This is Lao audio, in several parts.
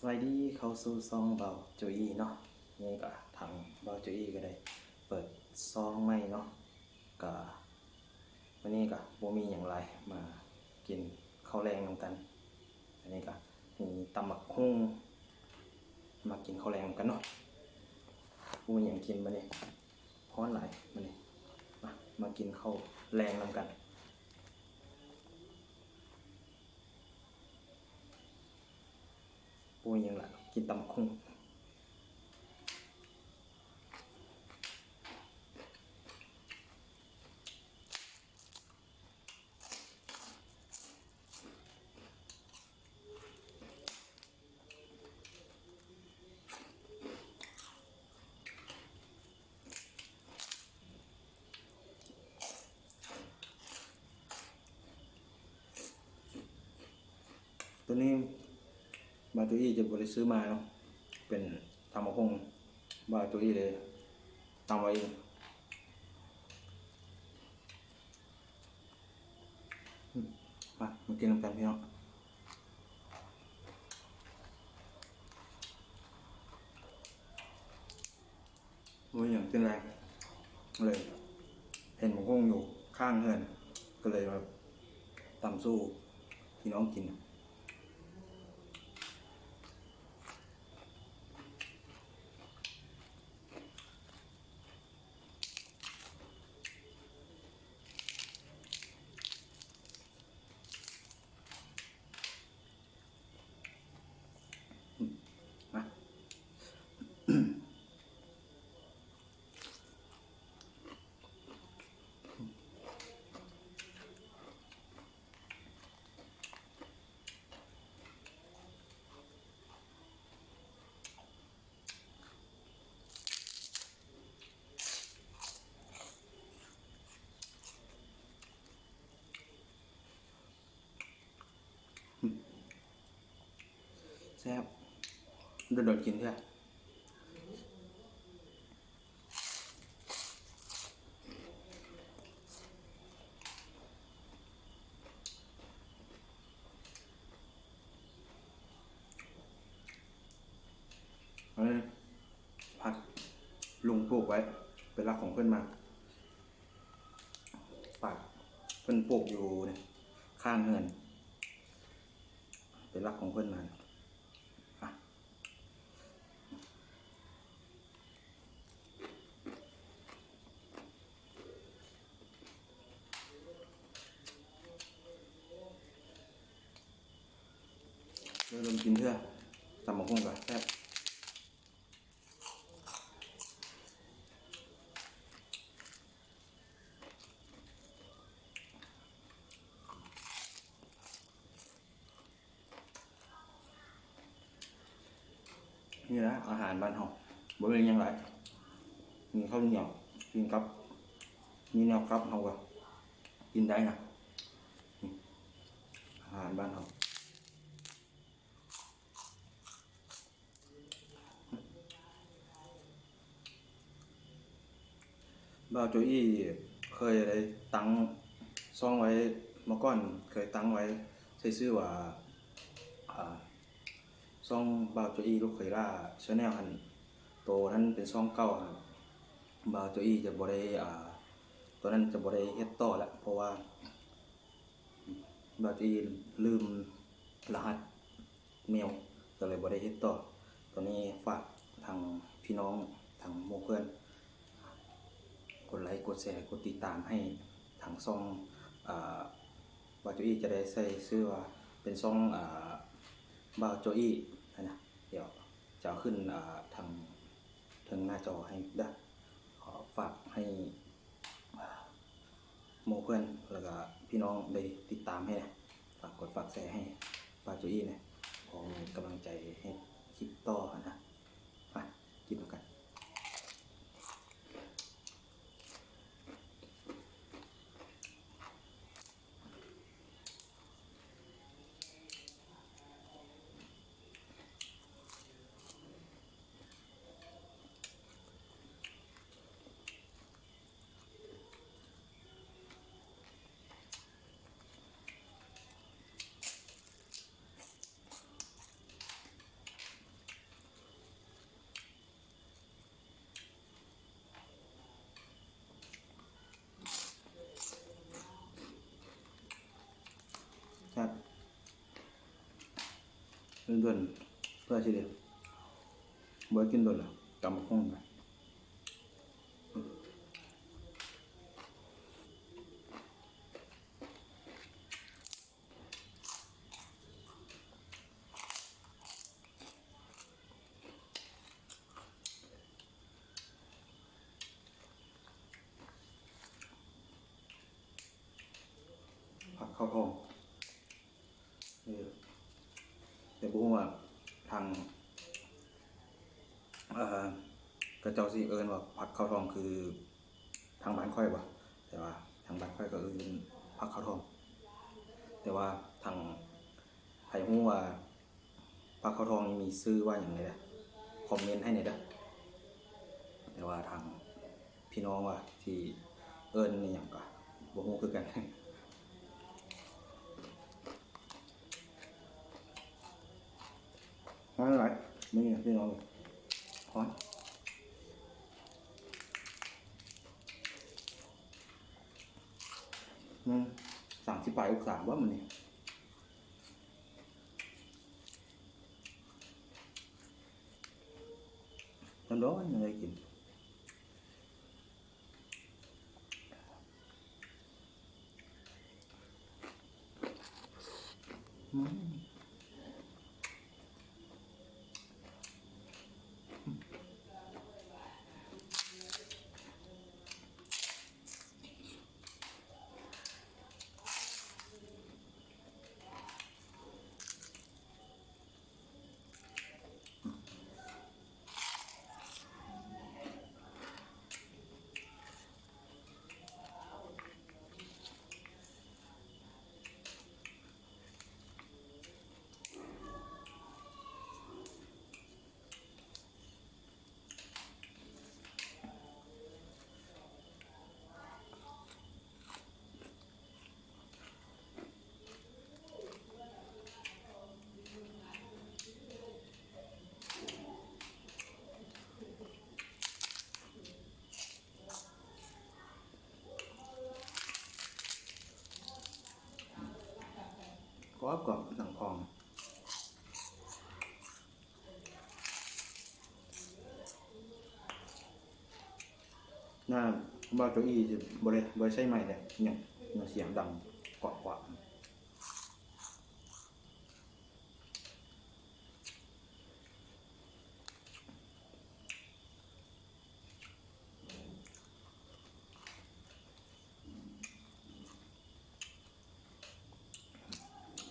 ສະບາຍດີ ເຂົ້າສູ່ຊ່ອງບ່າວໂຈອີເນາະ. ນີ້ກະທາງບ່າວໂຈອີກະໄດ້ເປີດຊ່ອງໃໝ່ເນາະ. ກະມື້ນີ້ກະບໍ່ມີຫຍັງຫຼາຍ ມາກິນເຂົ້າແລງນຳກັນ. ອັນນີ້ກະມີຕຳບັກຫຸ່ງ ມາກິນເຂົ້າແລງນຳກັນເນາະ. ບໍ່ມີຫຍັງກິນບາດນີ້ ຮ້ອນຫຼາຍບາດນີ້. ມາ ມາກິນເຂົ້າແລງນຳກັນ. ບໍ່ມີຫຍັງຫຼາຍ ກິນຕຳບັກຫຸ່ງ. ໂຕນີ້ບ່າວໂຈອີຈະບໍ່ໄດ້ຊື້ມາເນາະ ເປັນຕຳບັກຫຸ່ງ ບ່າວໂຈອີເລີຍຕຳເອົາເອງ. ມາ ມາກິນນຳກັນພີ່ນ້ອງ. ບໍ່ມີຫຍັງກິນແລງເລີຍ ເຫັນບັກຫຸ່ງຢູ່ຂ້າງເຮືອນ ກະເລີຍມາຕຳສູ່ພີ່ນ້ອງກິນ. ແຊບ ດົນໆກິນເທື່ອ. ອັນນີ້ຜັກລຸງປູກໄວ້ ເປັນລັກຂອງເພິ່ນມາ. ປາກເພິ່ນປູກຢູ່ຂ້າງເຮືອນ ເປັນລັກຂອງເພິ່ນມາ. ເລີ່ມກິນເທື່ອ ຕຳບັກຫຸ່ງກະແຊບ. ນີ້ລະອາຫານບ້ານເຮົາ ບໍ່ມີຫຍັງຫຼາຍ ມີເຂົ້າໜຽວກິນກັບ ມີແນວກັບເຮົາກະກິນໄດ້ນະ ອາຫານບ້ານເຮົາ. ບ່າວໂຈອີເຄີຍໄດ້ຕັ້ງຊ່ອງໄວ້ ເມື່ອກ່ອນເຄີຍຕັ້ງໄວ້ ໃສ່ຊື່ວ່າ ອາ ຊ່ອງບ່າວໂຈອີລູກເຂີຍຫຼ້າ Channel ຫັ້ນ. ໂຕນັ້ນເປັນຊ່ອງເກົ່າ ບ່າວໂຈອີຈະບໍ່ໄດ້ ອາ ໂຕນັ້ນຈະບໍ່ໄດ້ເຮັດຕໍ່ລະ ເພາະວ່າບ່າວໂຈອີລືມລະຫັດ ແມວ ກະເລີຍບໍ່ໄດ້ເຮັດຕໍ່. ຕອນນີ້ຝາກທາງພີ່ນ້ອງ ທາງໝູ່ເພື່ອນ ກົດໄລ ກົດແຊ ກົດຕິດຕາມໃຫ້ທາງຊ່ອງ ອາ ບ່າວໂຈອີຈະໄດ້ໃສ່ຊື່ວ່າເປັນຊ່ອງ ອາ ບ່າວໂຈອີຫັ້ນນະ. ດຽວຈະເອົາຂຶ້ນ ອາ ທາງເທິງໜ້າຈໍໃຫ້ເດີ. ຂໍຝາກໃຫ້ ໝູ່ເພື່ອນ ແລ້ວກະພີ່ນ້ອງໄດ້ຕິດຕາມໃຫ້ແດ່ ຝາກກົດຝາກແຊໃຫ້ບ່າວໂຈອີແດ່ ຂໍມີກຳລັງໃຈເຮັດຄລິບຕໍ່ຫັ້ນນະ. ມາກິນນຳກັນ. ດົນໆ ເພື່ອຊິໄດ້ ບໍ່ໄດ້ກິນດົນລະ ຕຳບັກຫຸ່ງນະ. ຜັກເຂົ້າທອງ ເອີ ແຕ່ບໍ່ຮູ້ວ່າທາງ ເອີ ເຂົາເຈົ້າຊິເອີ້ນວ່າຜັກເຂົ້າທອງຄືທາງບ້ານຂ້ອຍບໍ່ ແຕ່ວ່າທາງບ້ານຂ້ອຍກໍເອີ້ນຜັກເຂົ້າທອງ. ແຕ່ວ່າທາງ ໃຜຮູ້ວ່າຜັກເຂົ້າທອງນີ້ມີຊື່ວ່າຫຍັງແດ່ ຄອມເມັນໃຫ້ແດ່ເດີ. ແຕ່ວ່າທາງພີ່ນ້ອງວ່າຊິເອີ້ນອີ່ຫຍັງກໍບໍ່ຮູ້ຄືກັນ. ຮ້ອນຫຼາຍມື້ນີ້ພີ່ນ້ອງ ຮ້ອນ. ອືມ ສາມສິບປາຍອົງສາບໍ່ມື້ນີ້ ຮ້ອນໆ ຍັງໄດ້ກິນ. ອືມ. ກອບໆ ໜັງຂອງ ໜ້າ ເວົ້າເກົ້າອີ່ຊິບໍ່ໄດ້ ບໍ່ໄດ້ໃຊ້ໄມເດ້ ຍັງ ຍັງສຽງດັງກວາດໆ.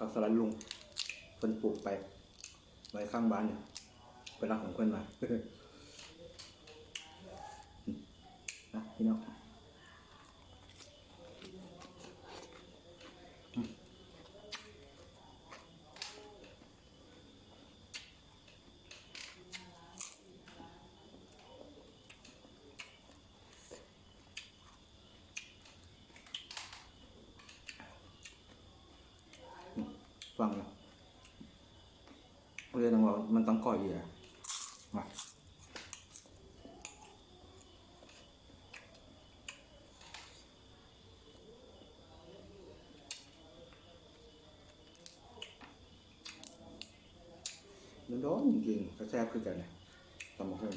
ຜັກສະຫຼັດລຸງ ເພິ່ນປູກໄປໄວ້ຂ້າງບ້ານນີ້ ເພິ່ນຮັກຂອງເພິ່ນມາ ນະພີ່ນ້ອງ. ຟັງນະ ເລື່ອງວ່າມັນຕ້ອງກ້ອຍເຫຼືອ ມາ. ດອນໆ ກິນກໍແຊບຄືກັນນະ ຕຳບັກຫຸ່ງ.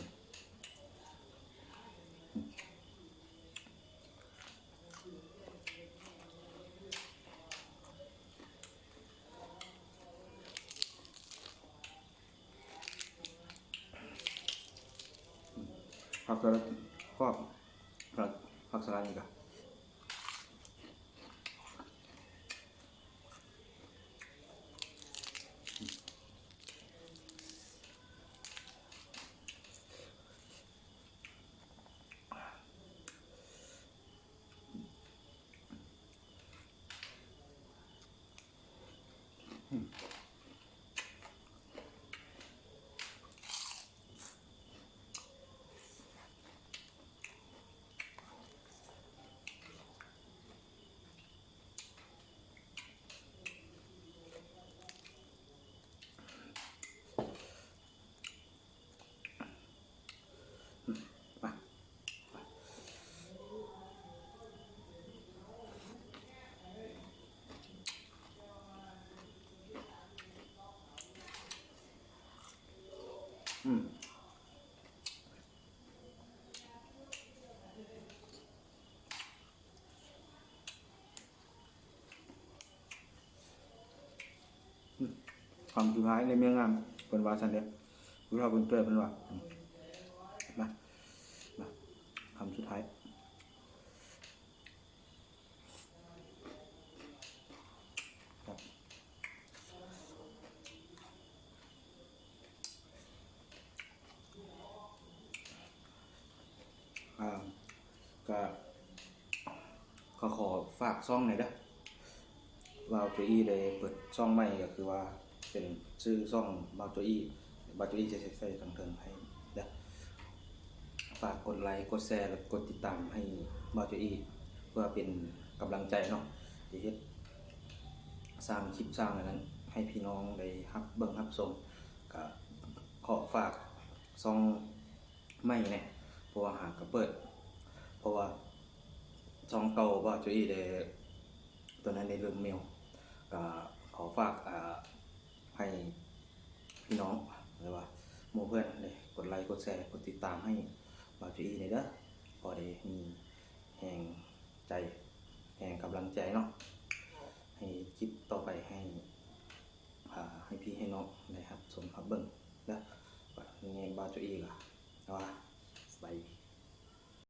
ຜັກສະຫຼັດ ພວກ ຜັກ ຜັກສະຫຼັດນີ້ກະ ອືມ. ອືມ ອືມ ຄຳສຸດທ້າຍໃນເມຍງາມ ເພິ່ນວ່າຊັ້ນເດ້ ຜູ້ເຖົ້າເພິ່ນເກີດ ເພິ່ນວ່າ ອືມ ມາ ມາ ຄຳສຸດທ້າຍ. ອ່າ ກະ ກໍຂໍຝາກຊ່ອງແດ່ເດີ້ ບ່າວໂຈອີ່ໄດ້ເປີດຊ່ອງໃໝ່ ກໍຄືວ່າເປັນຊື່ຊ່ອງບ່າວໂຈອີ່ ບ່າວໂຈອີ່ຈະໃສ່ທາງເທິງໃຫ້ເດີ້ ຝາກກົດໄລ ກົດແຊ ແລະ ກົດຕິດຕາມໃຫ້ບ່າວໂຈອີ່ ເພື່ອເປັນກຳລັງໃຈເນາະ ທີ່ເຮັດ ສ້າງຄລິບສ້າງອັນນັ້ນໃຫ້ພີ່ນ້ອງໄດ້ຮັບເບິ່ງຮັບຊົມ. ກະຂໍຝາກຊ່ອງໃໝ່ແດ່ ເພາະວ່າຫາກະເປີດ ເພາະວ່າຊ່ອງເກົ່າບ່າວໂຈອີ່ໄດ້ ຕອນນັ້ນໄດ້ເລີ່ມແມວ ກະຂໍຝາກ ອ່າ ໃຫ້ພີ່ນ້ອງ ຫຼືວ່າໝູ່ເພື່ອນໄດ້ກົດໄລ ກົດແຊ ກົດຕິດຕາມໃຫ້ບ່າວໂຈອີ່ແດ່ເດີ້ ພໍໄດ້ມີແຮງໃຈ ແຮງກຳລັງໃຈເນາະ ໃຫ້ຄລິບຕໍ່ໄປໃຫ້ ອ່າ ໃຫ້ພີ່ໃຫ້ນ້ອງໄດ້ຮັບຊົມຮັບເບິ່ງເດີ້ ບາດນີ້ບ່າວໂຈອີ່ກະ ລາ ສະບາຍດີ.